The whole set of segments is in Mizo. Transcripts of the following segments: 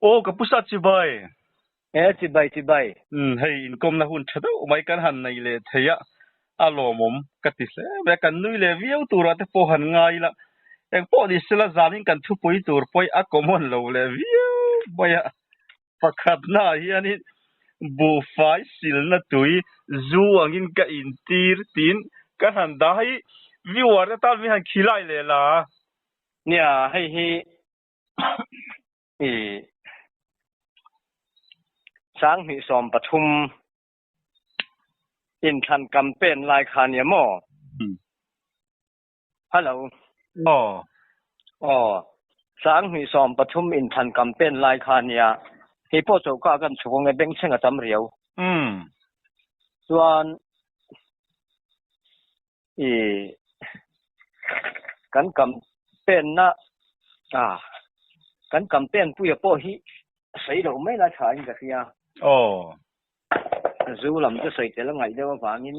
Aw ka pu sa chibai. E chibai chibai. Umm hei inkawmna hun tha deuh mai kan han nei leh thei a, a lawmawm ka ti hle mai a, kan nui leh viau turah te pawh han ngai ila, engpawh ni sela zanin kan thupui tur pawih a common lo leh viau mai a, pakhatna ah hianin buhfai silna tui zu angin ka intir tiin kan han dah a, hei viewer te tan min han khilai leh la. Nia hei hi i 2013 inthlan campaign lai kha nia maw? Hello. Aw. Aw. 2013 inthlan campaign lai kha nia. Hei pawh choka kan chhuk ange bengchheng a tam riau. Chuan i kan campaign na ah kan campaign puia pawh hi sawi loh mai la tha in ka hria. Aw. Zu lam chu sawi tel a ngaih deuh avangin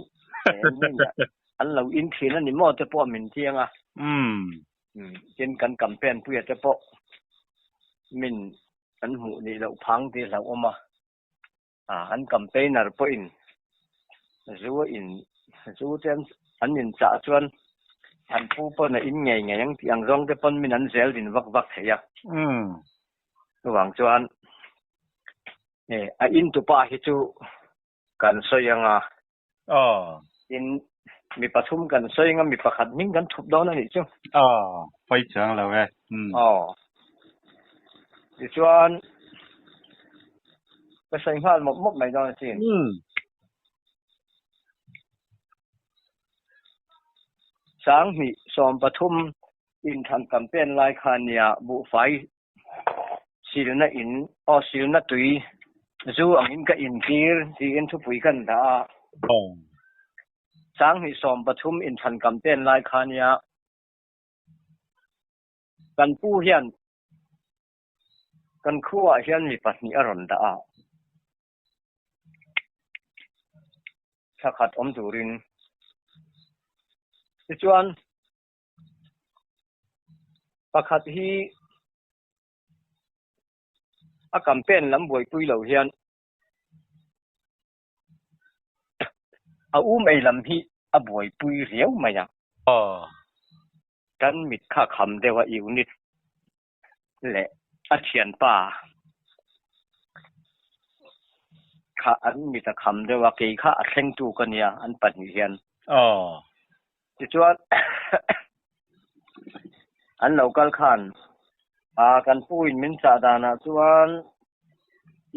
an lo in thin a ni maw te pawh min chiang a. Tin kan campaign puia te pawh min an hmuh nih loh phang tih hlauhawm a. An campaigner pawhin zu a in zu te an in chah chuan an pu pawn a in ngei ngei ang tih ang zawng te pawn min an zel din vak vak thei a. Chuvang chuan a in tupa hi chu kan sawi ang a. Tin mi pathum kan sawi ang a, mi pakhat hming kan thup dawn a nih chu. Pawi chiang lo e. Aw. Tichuan ka sawi nghal mawp mawp mai dawn asin. 2013 inthlan campaign lai khan nia buhfai silna in aw silna tui zu angin ka intir tiin thupui kan dah a. 2013 inthlan campaign lai kha nia kan pu hian kan khuaah hian mi pahnih a rawn dah a. Thla khat awm turin. Tichuan Pakhat hi a campaign lam buaipui lo hian a um ei lam hi a buaipui riau mai a. Kan mit kha kham deuh a unit leh a thianpa kha an mit a kham deuh a, kei kha a thlengtu ka nia an pahnih hian. Tichuan an lo kal khan ah kan pu in min chah danah chuan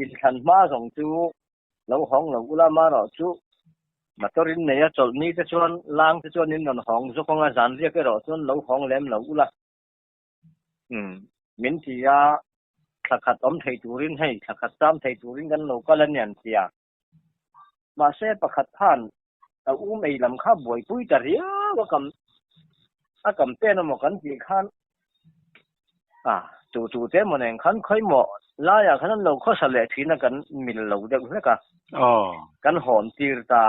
inthlan hma zawng chu lo hawng lo ula marawh chu motor in nei a chawlh ni te chuan lang te chuan in rawn hawng zawk anga zan riak erawh chuan lo hawng lem lo ula. Umm min ti a, thla khat awm thei turin hei thla khat cham thei turin kan lo kal a ni an ti a. Mahse pakhat khan a um ei lam kha buaipui ta riau a kam a campaign emaw kan tih khan ah tu tu te emaw nen khan khawimawh laiah khan an lo khawsa leh thin a kan mil lo deuh hlek a. Kan hawn tir ta.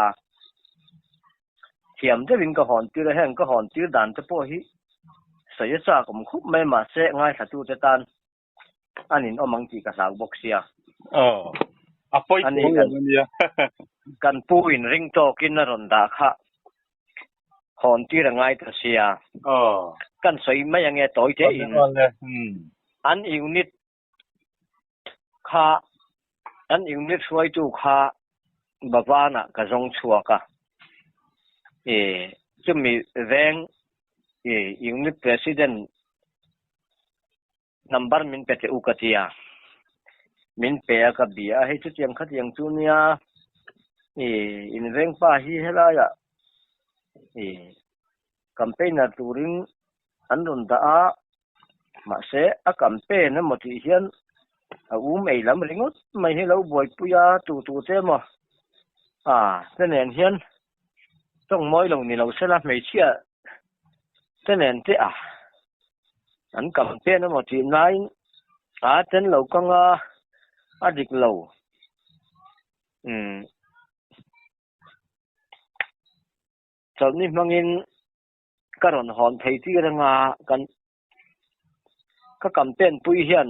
Thiam deuhin ka hawn tir a, heng ka hawn tir dan te pawh hi sawi a chak awm khup mai mahse ngaithlatute tan a nin awm ang tih ka hlau bawk sia. Aw, a pawi chuang lo a nia. Kan pu in ring tawkin a rawn dah kha hawn tir a ngai ta sia. Aw. Kan sawi mai ange tawi te in. An unit kha an unit hruaitu kha Bhavan-ah ka zawng chhuak a, i chumi veng i unit president number min pe teh u ka ti a, min pe a ka bia a, hei chutiang khatiang chu nia i inveng pa hi helaiah i campaigner turin an rawn dah a, mahse a campaign emaw tih hian a um ei lam ringawt mai hi lo buaipui a, tu tu te emaw a te nen hian tawng mawi lo ni lo sela hmeichhia te nen te a an campaign emaw tih naiin a ten lo kang a, a dik lo umm. Chawlhni hmangin ka rawn hawn thei tir anga kan ka campaign pui hian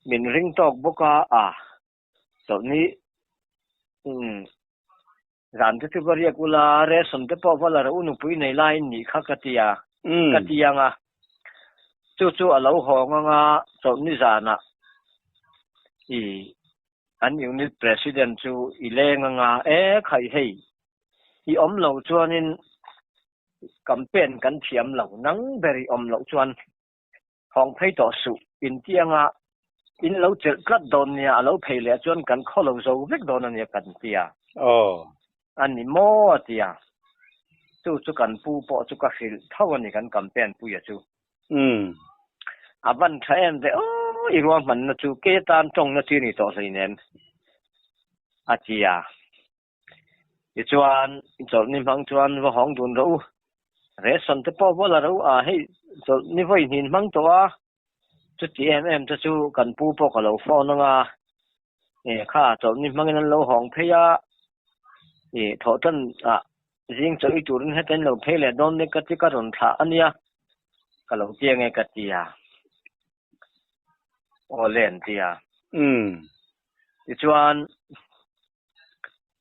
Min ring tawk bawk a, a chawlhni umm zan te chu va riak ula, ration te pawh va la rawh u nupui nei laiin nih kha ka ti a, ka ti ang a. Chu chu a lo hawng ang a, chawlhni zanah i an unit president chu i leng ang a, e khai hei i awm lo chuanin campaign kan thiam lo, nang ber i awm loh chuan Hawng phei tawh suh, intianga in lo chelh tlat dawn nia, a lo phei leh chuan kan khaw lo zo vek dawn a nia kan ti a. Aw. A ni maw a ti a. Chu chu kan pu pawh chu ka hrilh tho a ni kan campaign puia chu. Umm. A van tha em ve aw, i ruahmanna chu ke tan tawngna chi ni tawh hleinem a ti a. Tichuan, chawlhni hmang chuan va hawng dun rawh u. Ration te pawh va la rawh u a, hei chawlhni vawi hnin hmang tawh a, chuti em em te chu kan pu pawh ka lo phone ang a, e kha chawlhni hmangin an lo hawng phei a, e thawhtan ah zing chawlh i turin heta in lo phei leh dawn nia ka ti ka rawn thlah a nia, ka lo ti ange ka ti a. Aw le an ti a. Umm. Tichuan,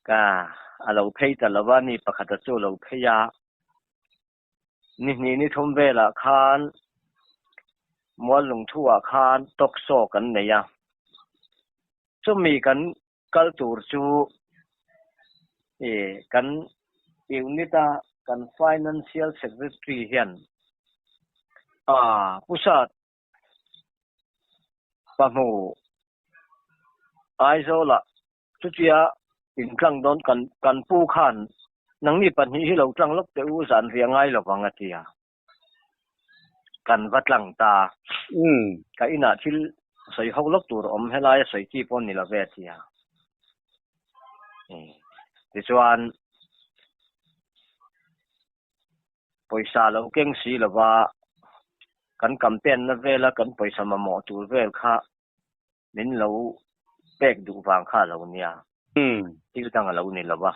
ka a lo phei ta lo va, ni pakhata chu a lo phei a. Ni hnih ni thum velah khan Muallungthu-ah khan talk show kan nei a. Chumi kan kal tur chu i kan unit-a kan Financial Secretary hian a Pusat Pahmu Aizawlah chutia intlang dawn kan kan pu khan nangni pahnih hi lo tlang lawk teh u zan riah ngai lovang a ti a. Kan va tlang ta. Ka inah thil sawi ho lawk tur a awm helai a sawi chi pawh ni lo ve a ti a. Tichuan pawisa lo keng si lova kan campaign na vela kan pawisa mamawh tur vel kha min lo pek duh vang kha a lo nia. Thil dang a lo ni lova.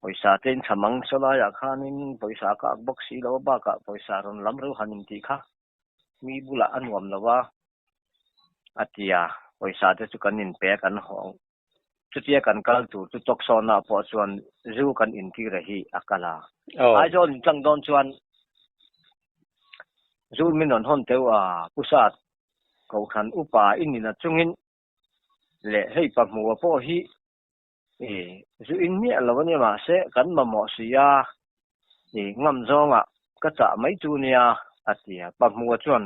Pawisa te in cham ang saw laiah khanin pawisa ka ak bawk si lo a bakah pawisa rawn lam reuh han intih kha mi bulah a nuam lo a a ti a, pawisa te chu kan inpe a kan hawng. Chutia kan kal tur chu Tawksawnah pawh chuan zu kan intir a hi a kal a. Aizawl intlang dawn chuan zu min rawn hawn teuh a, Pu Sat, Kohhran upa i nina chungin leh hei pahmuha pawh hi zu in miah lo a nia mahse kan mamawh si a, ngam zawngah ka chah mai chu nia a ti a. Pahmuha chuan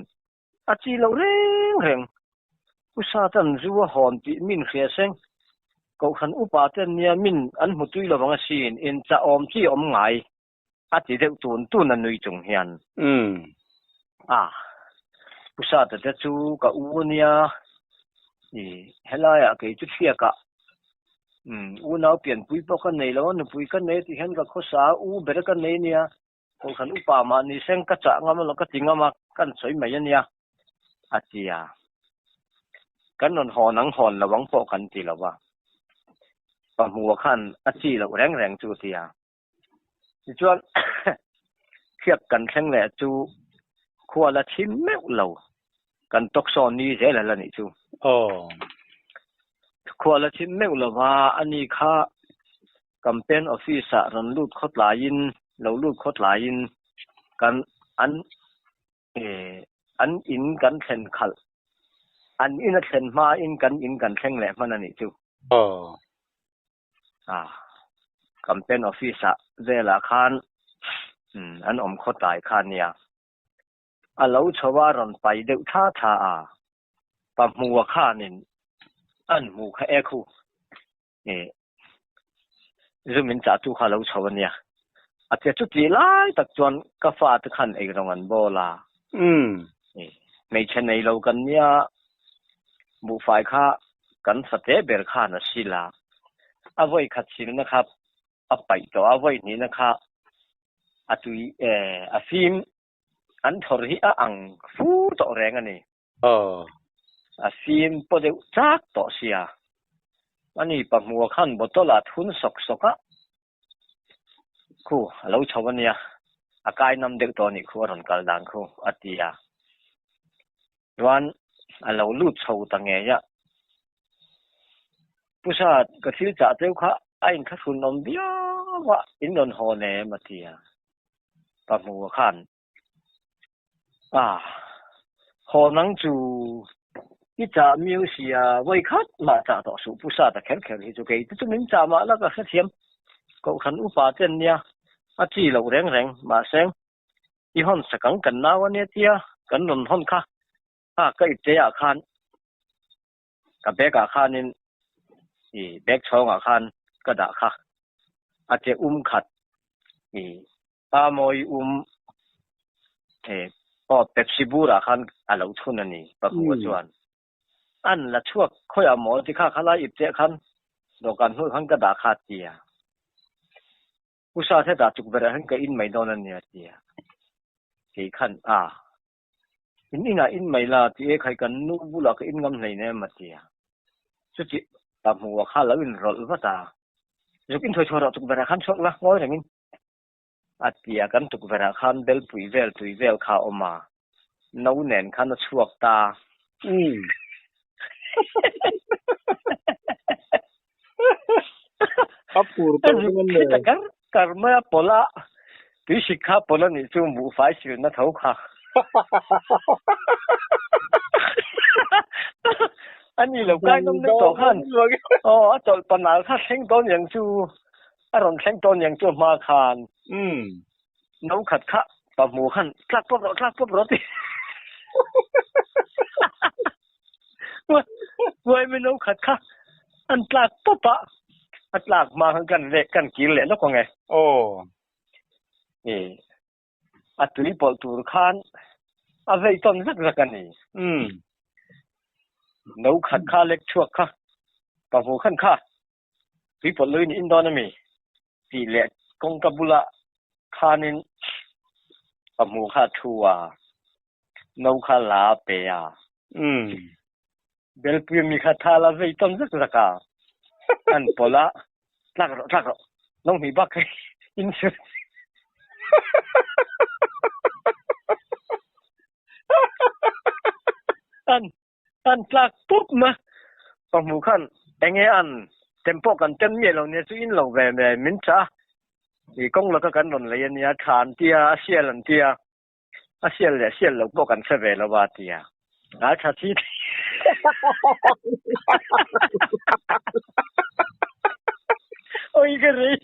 A chi loh reng reng. Pu Satan zu a hawn tih min hria seng. Kohhran upa ten nia min an hmu tui lovang asin, inchah awm chi awm ngai a ti deuh tun tun a nui chung hian. A, Pu Sata te chu ka u ania, i helaiah kei chu thliakah unau pianpui pawh ka nei lo a, nupui ka nei tih hian ka khawsa a, u ber ka nei ania. Kohhran upa mahni seng ka chah ngam alo ka ti ngam a, kan sawi mai ania a ti a. Kan rawn hawn ang hawn lo ang pawh kan ti lo a. Pahmuha khan a chi loh reng reng chu a ti a. Tichuan thiak kan thleng leh chu khua la thim meuh lo, kan tawksaw ni zel a la nih chu. Aw. Khua la thim meuh lo va, ani kha Campaign office ah rawn lut khawtlaiin, lo lut khawtlaiin kan an an in kan thlen khalh, an in a thlen hmain kan in kan thleng leh hman a nih chu. Aw. Ah, campaign office ah velah khan an awm khawtlai kha nia. A lo chho a rawn pai deuh tha tha a, pahmua khanin an hmuh kha e khu. Zu min chah tu kha lo chho a nia. A tia chuti lai tak chuan ka fa te khan ei rawng an bawl a. Hmeichhe nei lo kan nia, buhfai kha kan fate ber khan a sil a. A vawi khat silna kha a paih tawh a, a vawi hnihna kha a tui a fim an thawr hi a ang fu tawh reng a ni. Aw. A fim paw deuh chak tawh sia. Ani pahmua khan bottle ah thun sawk sawk a, khu a lo chho a nia, a kai nam deuh tawh a nih khu a rawn kal dan khu a ti a. Chuan a lo lut chho ta ngei a. Pu Sat, ka thil chah cheu kha a inthlahrun awm viau a, in rawn haw nem a ti a. Pa hmu khan, A, haw nang chu i chah miau sia, vawi khat mah chah tawh suh Pu Sat a kher kher hi chu kei te chu min chah mah la ka hrethiam. Kohhran upa ten nia a chi loh reng reng, mahse i hawn sak ang kan nau a nia tia kan rawn hawn kha a ka ipte ah khan ka bag ah khanin i bag chhawng ah khan ka dah kha a che um khat i pa mawi um e aw pepsi bur ah khan a lo chhun a ni pa hmuh chuan an la chhuak khawiah maw ti kha khalai ipte khan dawhkan hnuai khan ka dah kha tia. Pu Sa hetah tukverh ah hian ka in mai dawn a nia ti a. Kei khan a, in inah in mai la ti e khai kan nu bulah ka in ngam hlein em a ti a. Chuti pa hmuh ah kha lo in rawlh vat a, zuk in thawi chhuah rawh tukverh ah khan chhuak la ngawi rengin a ti a, kan tukverh ah khan belpui vel tui vel kha a awm a, no nen khan a chhuak ta. Umm. A phur tawh dawn a ni. Kar kar mai a pawlh a, tui sik kha pawlh a nih chu buhfai silna tho kha. A ni lo kai nawm deuh tawh khan aw a chawlh panal kha thleng dawn yang chu a rawn thleng dawn yang chu a hma khan. Umm. No khat kha pa hmu khan tlak pawp rawh tlak pawp rawh ti. Uai mi no khat kha an tlak pawp a, a tlak hma khan kan leh kan kir leh lawk ang e. Aw. E, a tui pawlh tur khan a vei tawn zak zak a ni. Umm. No khat kha lek chhuak kha pa hmu khan kha tui pawlh loin in dawn a mi? Tih leh kawngka bulah khanin ka hmu kha a thu a, no kha la a pe a. Belpui mi kha tha la vei tawn zak zak a, an pawlh a, tlak rawh tlak rawh, no hnih bak hei in sur. An An tlak pup ma pa hmuh khan enge an tem pawh kan tem miah lo nia chu in lo ve ve min chah a, i kawng laka kan rawn lei ania tha an tia a sial an tia a sial leh sial lo pawh kan hre ve lo a tia a tha chi Oi ka rei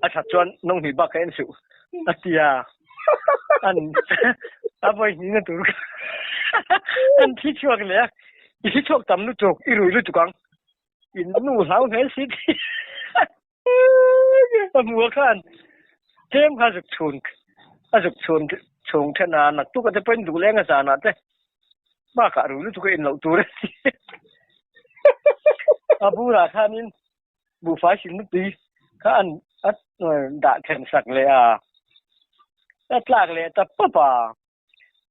A that chuan nung hnih bak ka en suh a ti a, an a vawi hnih na tur kha an thi chhuak leh a, i thi chhuak tam lutuk, i rui lutuk ang, in nu hlau hmel si ti a hmu a khan tlem kha zuk chhun a zuk chhun chhung then a, naktuk a te pawhin duh leng a zanah te bakah rui lutuk a in loh tur a ti a bulah khanin Buhfai silna tui kha an a dah then sak leh a, a tlak leh ta pawp a,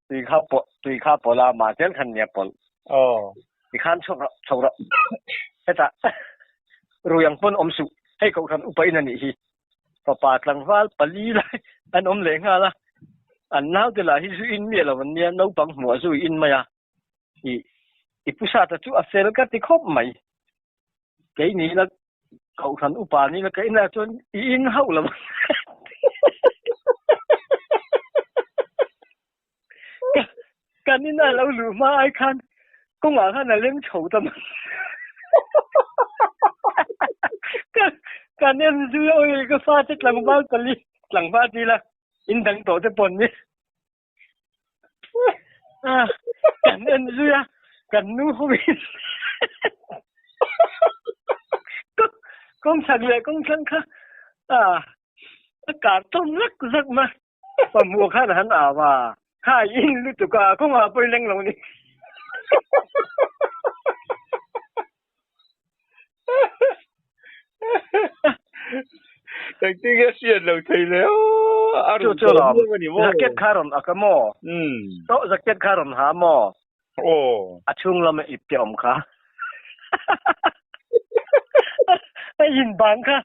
tui kha pawh tui kha pawlh a, mah zel khan nia pawlh. Aw. Ti khan chhuak rawh, chho rawh. Hetah rui ang pawn awm suh, hei kohhran upa in a nih hi. Fapa tlangval pali lai an awm leh nghal a, an naute lah hi zu in miah lo an nia, naupang hmuh a zui in mai a. I i pu Sata chu a fel ka ti khawp mai. Kei ni la kohhran upa ni la ka inah chuan i in hauh lo. Kan inah lo luh hma ai khan kawngah khan a leng chho ta mai. Kan en zui a oi ka fate tlangval pali tlangval ti la in dang tawh te pawn ni. Kan en zui a, kan nu ho in kawng chhak leh kawng thlang kha a kar tawm zak zak ma pa hmuh khan han au a, kha in lutuk a kawngah pawh i leng lo ni. Engtin nge hriat lo thei le aw a Chu chu lawm jacket kha rawn ak a maw to jacket kha rawn ha maw aw a chhung lama ip te awm kha a in bang kha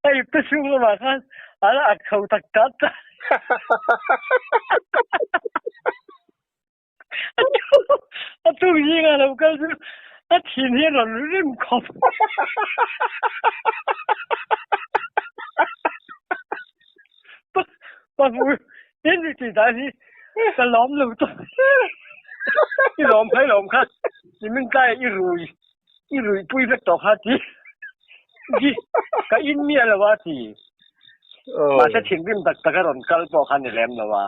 a ip te chhung lamah khan. Ala at kho tak tak ta. A tu zinga lo kal chu a thin hi a rawn rim khawp. Pa hmu in mi tih dan hi ka lawm lo tawp. I lawm phei lawm kha i min tlai i rui i rui pui vek tawh kha ti. Ji ka in miah lo a ti. Mahse thinrim tak tak a rawn kal pawh kha ni lem lo a.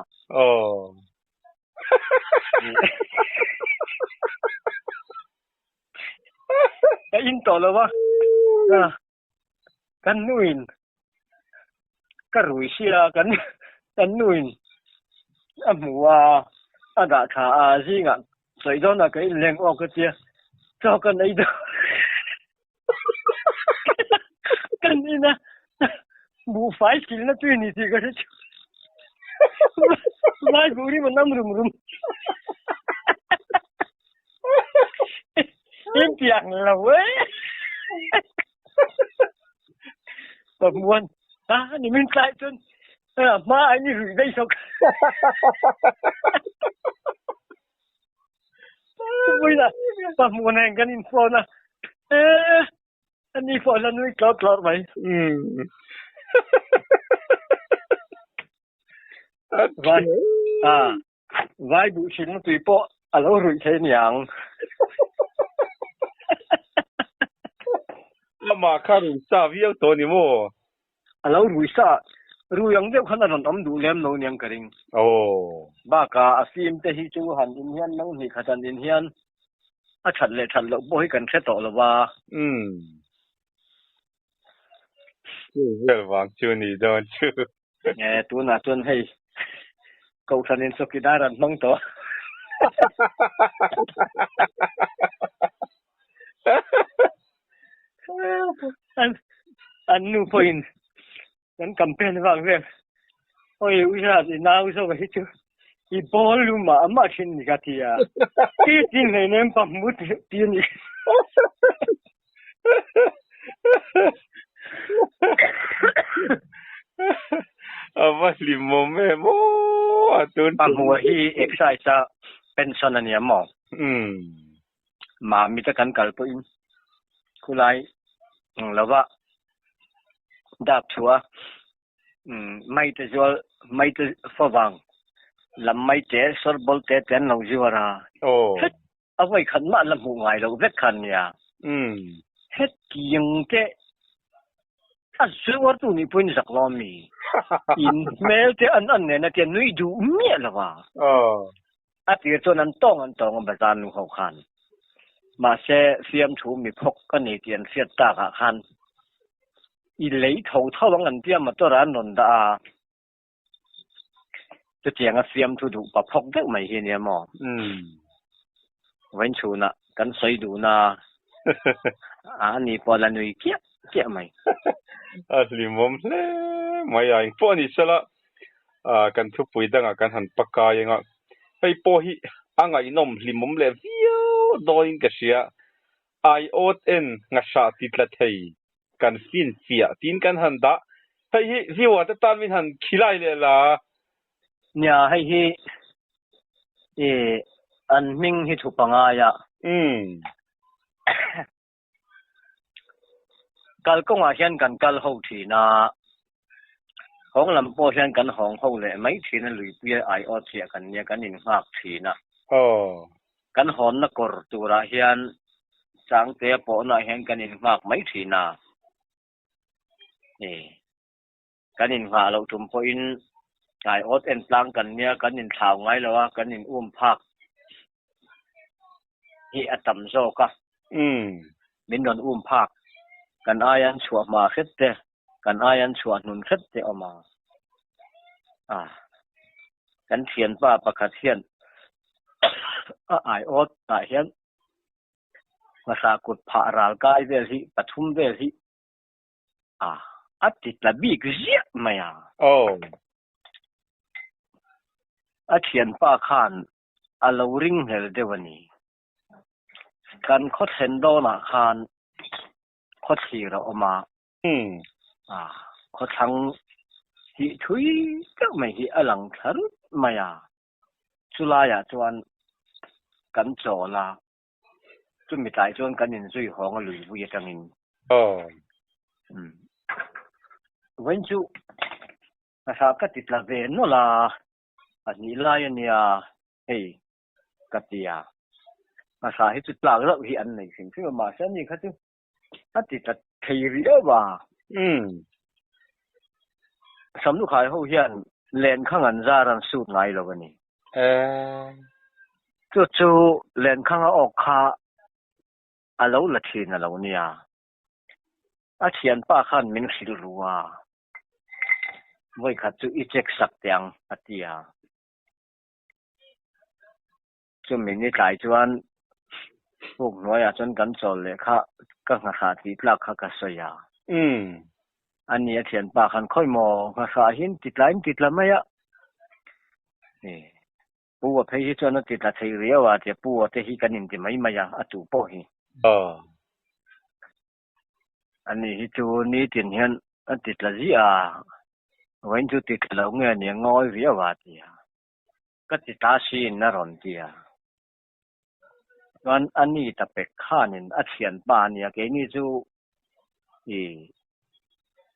Ka in tawh lo a, kan nuin ka rui sia kan kan nuin a hmu a, a dah tha a, zingah sawi dawnah ka in leng awk a tia, chaw kan ei dawn. Kan ina buhfai silna tui ni tih ka hre chu. Vai buh rim a nam rum rum. In piang lo e. Ka muan a ni min tlai chuan hma ai ni rui daih zawk. Vawiin ah pa hmuh nen kan in phone a, eh ani pawh la nui tlawr tlawr mai. Vai a vai duh hrim tui pawh a lo ruih thei niang. Amah kha rui sa viau tawh ni maw? A lo rui sa, rui ang deuh khan a rawn awm duh lem lo niang ka ring. Aw. Bakah a film te hi chu han in hian no hnih khat han in hian a that leh that loh pawh hi kan hre tawh lo va. Umm. Chu vel vang chu ni dawn chu. Nge tunah chuan hei Kohhran in chawkidar an hmang tawh. An nu pawhin kan campaign vang vel oi uihat i nau zawk hi chu i ball lu mah mah thin ni ka ti a ti tin hlei nem pa hmu ti a ni. A va hlimawm em aw a tun. Pa hmu hi excise a pension a nia maw? Umm. Mami te kan kal pawhin khulai ang lova dak chhuah a maite zual maite favang lam maite sawrbawl te te an lo zuar a. Aw. A vawi khat mah la hmuh ngai loh vek khan nia. Hetiang te a zuartu nih pawhin zak lo ami? In hmel te an an nen a tia nui duh miah lo a. A tir chuan an tawng an tawng a bazar nu ho khan. Mahse fiamthu mi phawk ka nei tih an hriat tak ah khan i lei tho tho ang an tia motor ah an rawn dah a. Chutiang a fiamthu duh pa phawk deuh mai hi a nia maw? Vawiin chhunah kan sawi duhna a ni pawh la nui kiah kiah mai. A hlimawm hle mai a, engpawh a ni sela kan thupui dangah kan han pakai anga hei pawh hi a ngaihnawm hlimawm leh viau dawnin ka hria. Aiawt en ngahra ti tla thei kan finfiah tiin kan han dah. Hei hi viewer te tan min han khilai leh la. Nia, hei hi i an hming hi thu pangai a. Umm. Kalkawngah hian kan kal ho thin a, hawng lam pawh hian kan hawng ho leh mai thin a, luipuia aiawt chiah kan nia, kan innghak thin a. Aw. Kan hawnna kawr turah hian Sangtea pawhnaah hian kan innghak mai thin a, kan innghah loh tum pawhin aiawt en tlang kan nia, kan inthlau ngai lo a, kan in um phak hi a tam zawk a, min rawn um phak kan aia an chhuah hma hret te, kan aia an chhuah hnun hret te awm a, kan thianpa pakhat hian a aiawt ah hian hmasa kut phah ral kai vel hi pathum vel hi a a ti tla bik ziah mai a. Aw. A thianpa khan a lo ring hnel deuh a ni. Kan khaw thlen dawnah khan khaw thlir a awm a. Umm. A, khaw thlang. Tih thui deuh mai hi a lang thla rut mai a, chulaiah chuan kan chawl a, chumi tlai chuan kan inzui hawng a lui vui atangin. Aw. Umm. Vawiin chu hna ka ti tla ve nawlh a, pahnih lai a nia hei ka ti a. Hna hi chu tlak reuh hi an nei hrim hrim a, mahse ani kha chu a ti tla thei riau a. Umm. Samlukhai ho hian lenkhang an zar an sut ngai lo a ni. Eh. Chu chu lenkhang a awk kha a lo la thin a lo nia. A thianpa khan min hrilh ru a, vawikhat chu i check sak teh ang a ti a. Chumi ni tlai chuan puk hnuaiah chuan kan chawl leh kha ka nghahrah tih tlak kha ka sawi a. Ani a thianpa khan khawi maw nghahrah hi ti tlain ti tla mai a. Pu a phei hi chuan a ti tla thei riau a tia Pu a te hi kan inti mai mai a, a tuh pawh hi. Ani hi chu nitin hian a ti tla ziah a, vawiin chu ti tla lo nge a nia ngawi viau a tia. Ka ti ta siin a rawn ti a. Chuan a ni ta pek khanin a thianpa a nia, keini chu i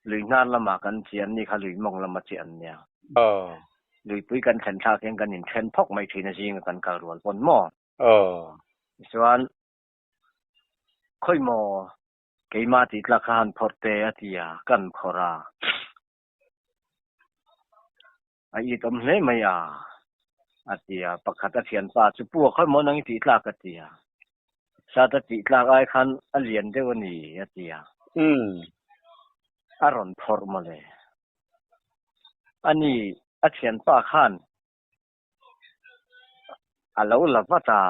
lui hnar lamah kan chi an ni kha lui mawng lama chi an nia. Luipui kan thlen thlak hian kan inthen phawk mai thin a zinga kan kal rual pawn maw? Tichuan khawi maw keimah tih tlak kha han phawrh te a ti a, kan phawrh a. A it awm hle mai a, a ti a. Pakhat a thianpa chu pu a khawi maw nang i tih tlak a ti a. Sat a tih tlak ai khan a lian deuh a ni a ti a. A rawn phawrh mawle. Ani a thianpa khan a lo la vat a,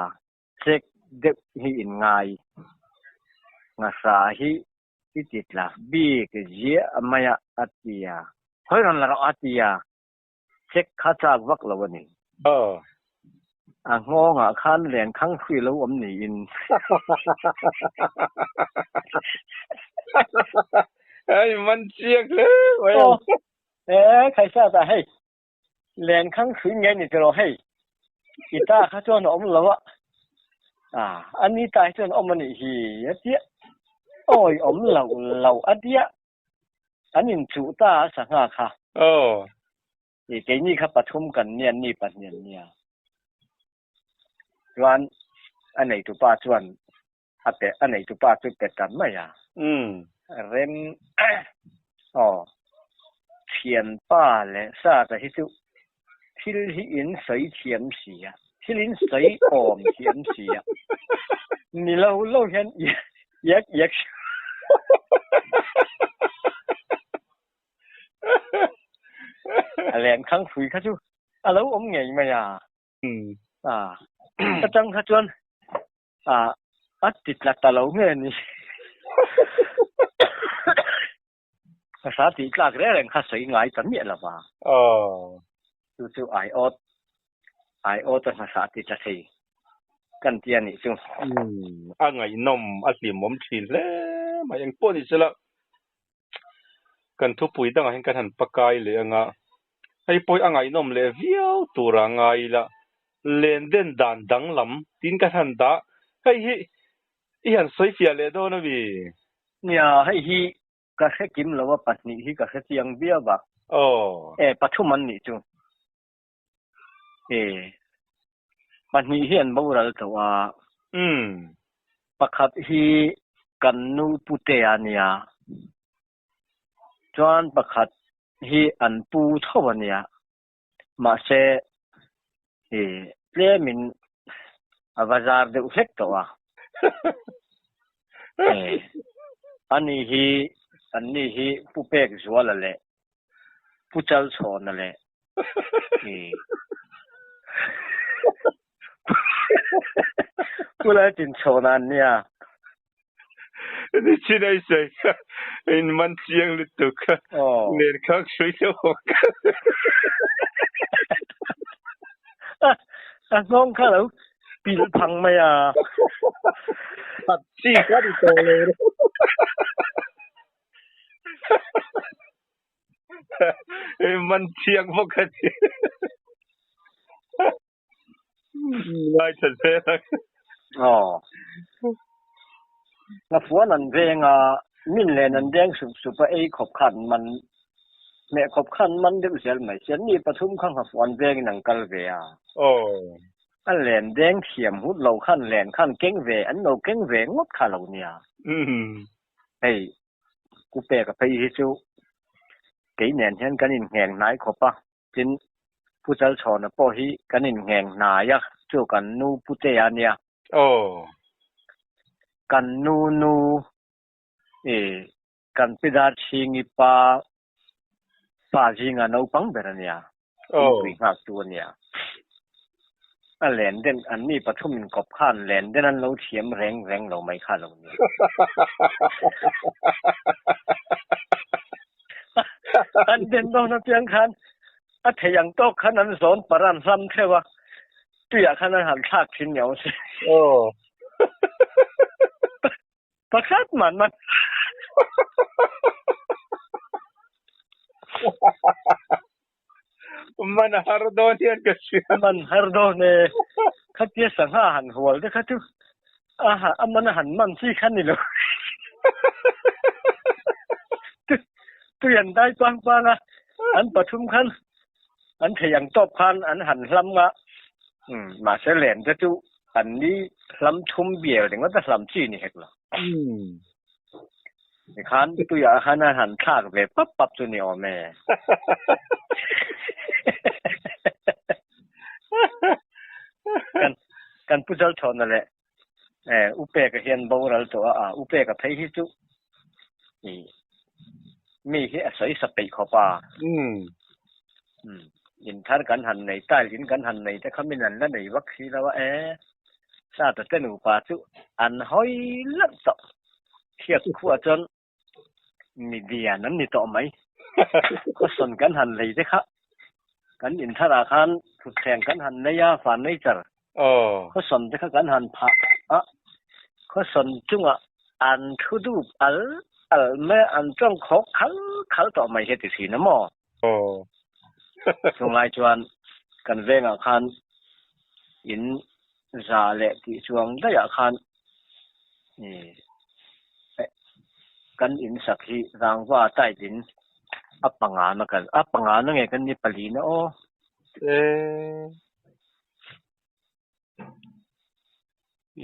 check deuh hi in ngai. Ngasa hi i ti tla bik ziah mai a, a ti a. Khawi rawn la rawh a ti a, check kha chak vak lo a ni. A nghawngah khan lenkhang hrui lo awm niin. Hei man chiang hle mai a. Aw, e khaisa ta hei. Lenkhang hrui nge ni tiraw hei, i ta kha chuan a awm lo a, ah a ni ta hi chuan a awm a nih hi a tia, awi awm lo lo a tia, an inchuh ta a sangha kha. Aw. I keini kha pathum kan nia, ni pahnih an nia. Chuan a neitupa chuan a pe a neitupa chu pe ta mai a. Rem aw thianpa leh Sata hi chu thil hi in sawi thiam si a, thil in sawi awm thiam si a, ni lo lo hian iak iak a lenkhang hrui kha chu a lo awm ngei mai a. A tang kha chuan Ah, a ti tla ta lo nge ni. Ka hra tih tlak reng reng kha sawi ngai ta miah lo va. Aw. Chu chu ai awt, ai awt a hmasa ti tla thei kan ti a nih chu. Umm, a ngaihnawm, a hlimawm thin hle mai. Engpawh ni sela, kan thupui dangah hian kan han pakai leh anga, hei pawh hi a ngaihnawm leh viau tura ngai ila, len den dan danglam tiin kan han dah, hei hi i han sawi fiah leh dawn a mi? Nia, hei hi ka hre kim lo a, pahnih hi ka hre chiang viau a. Aw. E, pathum an nih chu. E, pahnih hi an boral tawh a. Umm. Pakhat hi kan nu pute a nia. Chuan pakhat hi an pu tho a nia. Mahse, e, tlemin a va zar deuh hlek tawh a. E, ani hi, anni hi Pu Pekzuala leh Pu Chalchhawna leh Pu Laltinchhawna an nia. Ni chin ai sawi kha in man chiang lutuk kha len khang hrui lo awm kha. A nghawng kha lo pilh phang mai a. That chi kha ni tawh lo. Man chiang bawk a ni. Ngaithla zel ang. Aw. Nghafuan an veng a, min len an deng sup sup a, ei khawp khan man, hmeh khawp khan man deuh zel mai sia. Ni pathum kha nghafuan vengin an kal ve a. Aw. A len deng thiam hut lo khan len khan keng ve, an lo keng ve ngawt kha lo nia. Hei, ku pek a phei hi chu kei nen hian kan inngheng hnai khawp a. Tin, Pu Chalchhawna pawh hi kan inngheng hnai a, chu kan nu Putea a nia. Aw. Kan nu nu i kan Pi Darchhingi pa pa zinga naupang ber a nia, thingpui nghaktu a nia. A len den an mi pathum inkawp khan len den an lo thiam reng reng lo mai kha lo nia. An den dawn apiang khan a thei ang tawk khan an zawn par an hlam theuh a, tuiah khan an han thlak thin ni awm se. Aw. Pakhat man man. Man har dawn hian ka hria. Man har dawn e. Khatia sangha han hual te kha chu a ha a man a han man chi kha ni lo. Tui an dai pang pang a, an pathum khan an thei ang tawp khan an han hlam nga. Umm mahse len te chu an ni hlam thum bial ringawt a hlam chi ni hek lo. Tikhan tuiah khan a han thlak ve pap pap chu ni awm e. Kan kan Pu Jalchhawna leh eh U Peka hian boral tawh a, a U Peka phei hi chu i mi hi a sawi sa peih khawp a. Umm in thar kan han nei tile in kan han nei te kha min an la nei vak si lo a e. Sata te nupa chu an hawi leuh tawh. Thiat khuah chuan mi lian an ni tawh mai. Kawsawn kan han lei te kha kan intharah khan thutthleng kan han nei a, furniture kawsawn te kha kan han phah a, kawsawn chungah an thu dup al al mai a, an tawng khawk khal khal tawh mai hi a ti thin a maw? Chunglai chuan kan vengah khan in za leh tih chuang daihah khan kan in sak hi rangva tight in a panga na kan a panga na nge kan ni pali na aw.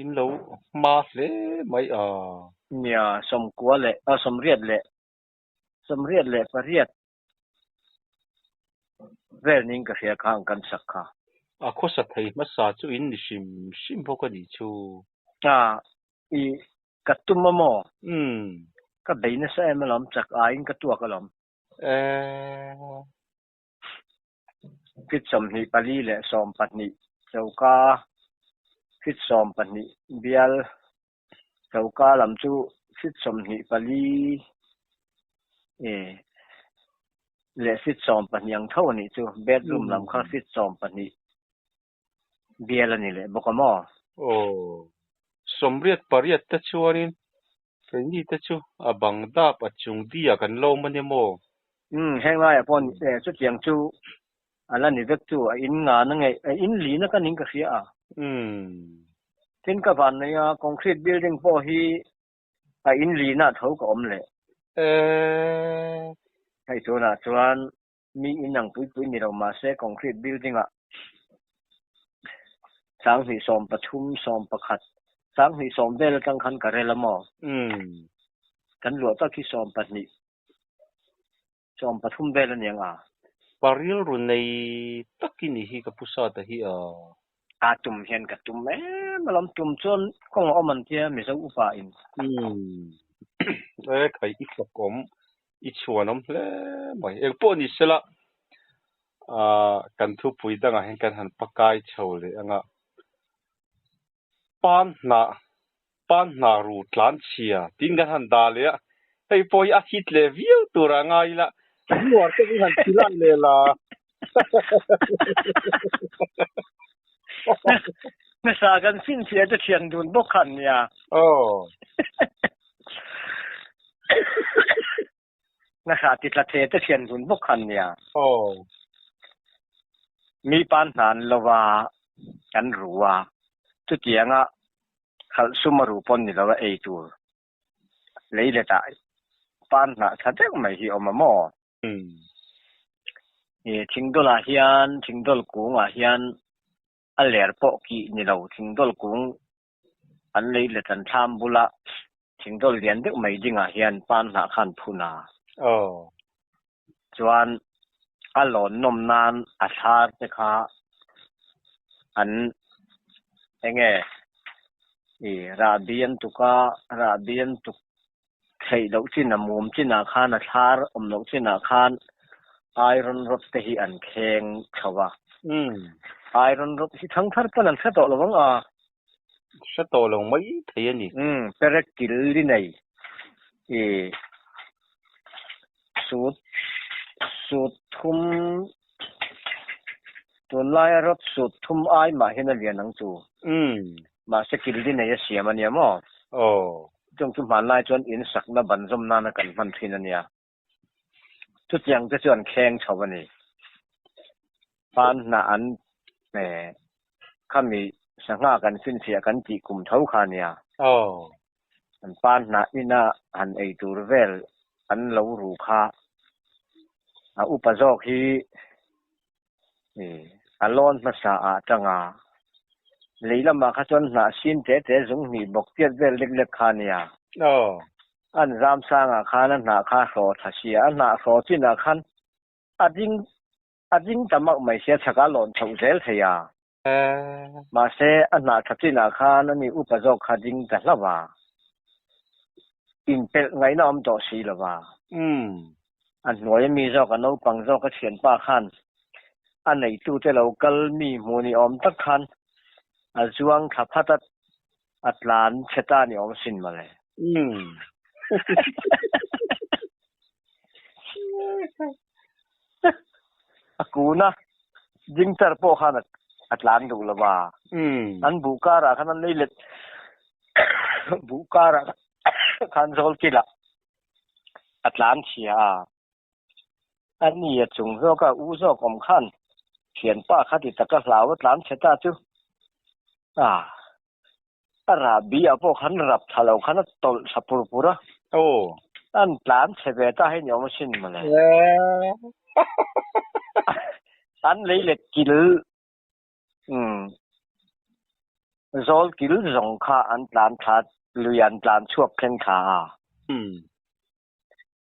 In lo hma hle mai a. Nia sawmkua leh a sawmriat leh 98 vel ning ka hria kha ang kan sak kha. A khawsa thei hmasa chu in ni hrim hrim bawk a nih chu. A, i ka tum a maw? Umm. Ka bei nasa em alawm, chak aiin ka tuak alawm. Eeh. Fit 24 leh 12 choka, fit 12 bial Choka lam chu fit 24 leh fit 12 ang tho a nih chu. Bedroom lam kha fit 12 bial a ni leh bawk a maw? Aw, 88 te chuanin keini te chu a bang dap a chung dia kan lawm a ni maw? Umm, heng laiah pawh chutiang chu a la ni vek chu a in ngana nge a in lina ka ning ka hria a. Umm. Tin ka van nei a, concrete building pawh hi a in lina tho ka awm leh. Eee. Hei tunah chuan mi in ang pui pui ni lo mahse concrete building ah 2013 11 2010 vel atang khan ka rel a maw? Umm. Kan luah tak hi 12 13 vel a ni ang a. Pa rilru nei tak i nih hi ka pu Sata hi a. A tum hian ka tum em alawm, tum chuan kawng a awm an tia Mizo upa in. Umm e khai i fak awm, i chhuan awm hle mai. Eng pawh ni sela ah kan thupui dangah hian kan han pakai chho leh ang a. Pan hnah pan hnah ru tlan chhia tiin kan han dah leh a, hei pawh hi a hit leh viau tur ah ngai ila nuar te hi han ti lai leh la. Hmasa kan finfiah te thian dun bawk khan nia. Aw. Ngahra ti tla the te thian dun bawk khan nia. Aw. Mi pan hnan lova kan ru a, chutianga khalh sum a ru pawn ni lova ei tur lei letah pan hnah tha deuh mai hi awm a maw? I thingdawlah hian thingdawl kungah hian a ler pawh kih ni lo thingdawl kung an lei let an thlam bula thingdawl lian deuh mai dingah hian pan hnah khan phun a. Aw. Chuan a lawn nawm nan a thlar te kha an enge i rahbi an tuk a, rahbi an tuk theih loh chin a mum chinah khan a thlar awm loh chinah khan iron rod te hi an thleng chho a. Iron rod hi thangthar pawn an hre tawh lo ang a. Hre tawh lo mai thei a ni. Umm, perek kil i nei. I sut, sut thum, tunlaia rod sut thum ai mah hian a lian ang chu. Umm. Mahse kil i nei a siam a nia maw? Aw. Chung chu hmanlai chuan in sakna ban zawm nana kan hman thin a nia. Chutiang te chuan thleng chho a ni. Pan hnah an khami sangha kan finfiah kan tih kum tho kha a nia. An pan hnah ina han ei tur vel an lo ru kha. A upa zawk hi a lawn hmasa ah tanga lei lamah kha chuan hnah sin te te zung hnih bawk tiat vel lek lek kha a nia. An zam sangah khan a hnah kha a hraw tha sia, a hnah hraw chinah khan a ding a ding ta mak mai sia chhakah a lawn chhoh zel thei a. Mahse a hnah tha chinah khan ani upa zawk kha ding ta hlauh a, inpelh ngaihna awm tawh si lo va. A hnuai ami zawk a naupang zawk a thianpa khan a neitute lo kal mi hmuh ni awm tak khan a zuang thla phat a, a tlan chhe ta ni awm sin mawle. A kun a, ding char pawh khan a tlan duh lo va. An buh karah khan an lei let buh karah khan zawl kilah a tlan chhia a. A ni a chung zawk a, u zawk awm khan thianpa kha ti taka hlau a tlan chhe ta chu a a rahbi ah pawh khan rap tha lo khan a tawlh tha pur pur a. Aw. An tlan chhe ve ta hei ni awm asin mawle. An lei let kil umm zawl kil zawng kha an tlan thla lui an tlan chhuak thleng thla a. Umm.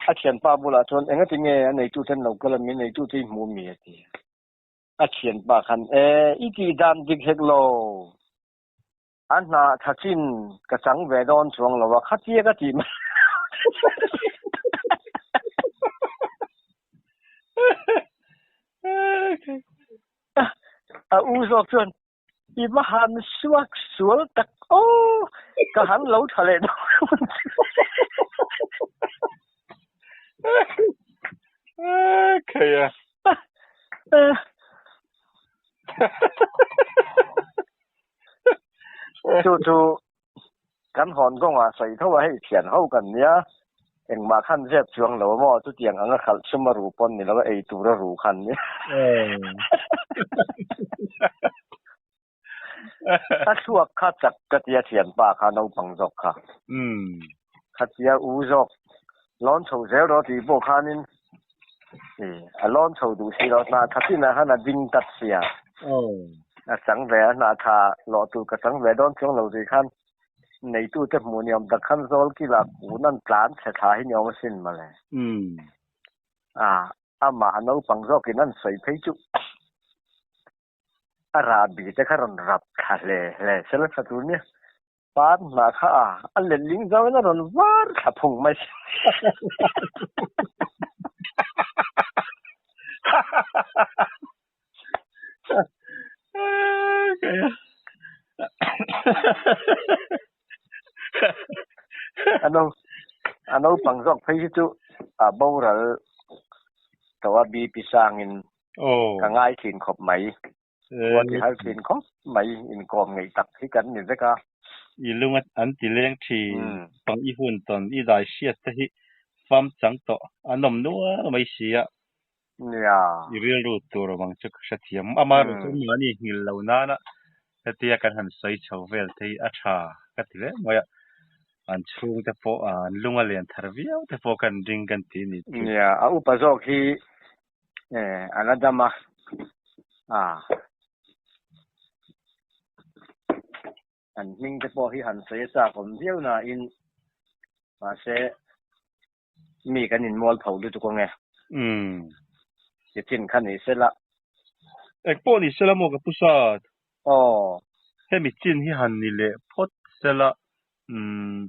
A thianpa bulah chuan engati nge a neitu ten lo kal a mi neitu te i hmu mi a ti. A thianpa khan e i tih dan dik hek lo. A hna tha chin ka chang ve dawn chuang lo a khatia ka tih mai. A u zawk chuan I va han suak sual tak aw, ka han lo tha leh dawn chu. Kei a. Chu chu kan hawn kawngah sawi tho a, hei thian ho kan nia, engmah khan zep chuang lo maw, chutiang anga khalh chhum a ru pawn ni lo a, ei tur a ru khan nia. A thluak kha chak ka tia thianpa kha naupang zawk kha. Khatia u zawk lawn chho zel rawh tih pawh khanin a lawn chho duh si lo, hna tha chinah khan a ding tat sia. A chang ve a, hna tha lawh tur ka chang ve dawn chuang lo tih khan neitute hmuh ni awm tak khan zawl kila kun an tlan chhe thla hi ni awm asin mawle. A, amah a naupang zawkin an sawi phei chu a rahbi te kha rawn rap thla hle hle sela tha tur nia. Pan hnah kha a, a letling zau in a rawn var thla phung mai. A naupang zawk phei hi chu a boral tawh a BP sangin ka ngai thin khawp mai. Khua ti har thin khawp mai inkawm ngeih tak hi kan ni vek a. I lung an ti leng thin, pang i hun tawn i dai hriat te hi fam chang tawh an awm nual mai si a. Nia. I rilru tur awm ang chu ka hrethiam. Amaherawhchu mahni nghilh lo nana hetia kan han sawi chho vel te hi a tha ka ti hle mai a. An chhungte pawh an lung a lian thar viau te pawh kan ring kan ti ni chu. Nia, a upa zawk hi a la dam a. An hming te pawh hi han sawi a chak awm viau nain mahse mi kan inmual tho lutuk ange. Umm. Ti chin kha ni sela. Eng pawh ni sela maw ka pu sat? Aw. Hemi chin hi han ni leh phawt sela. Umm.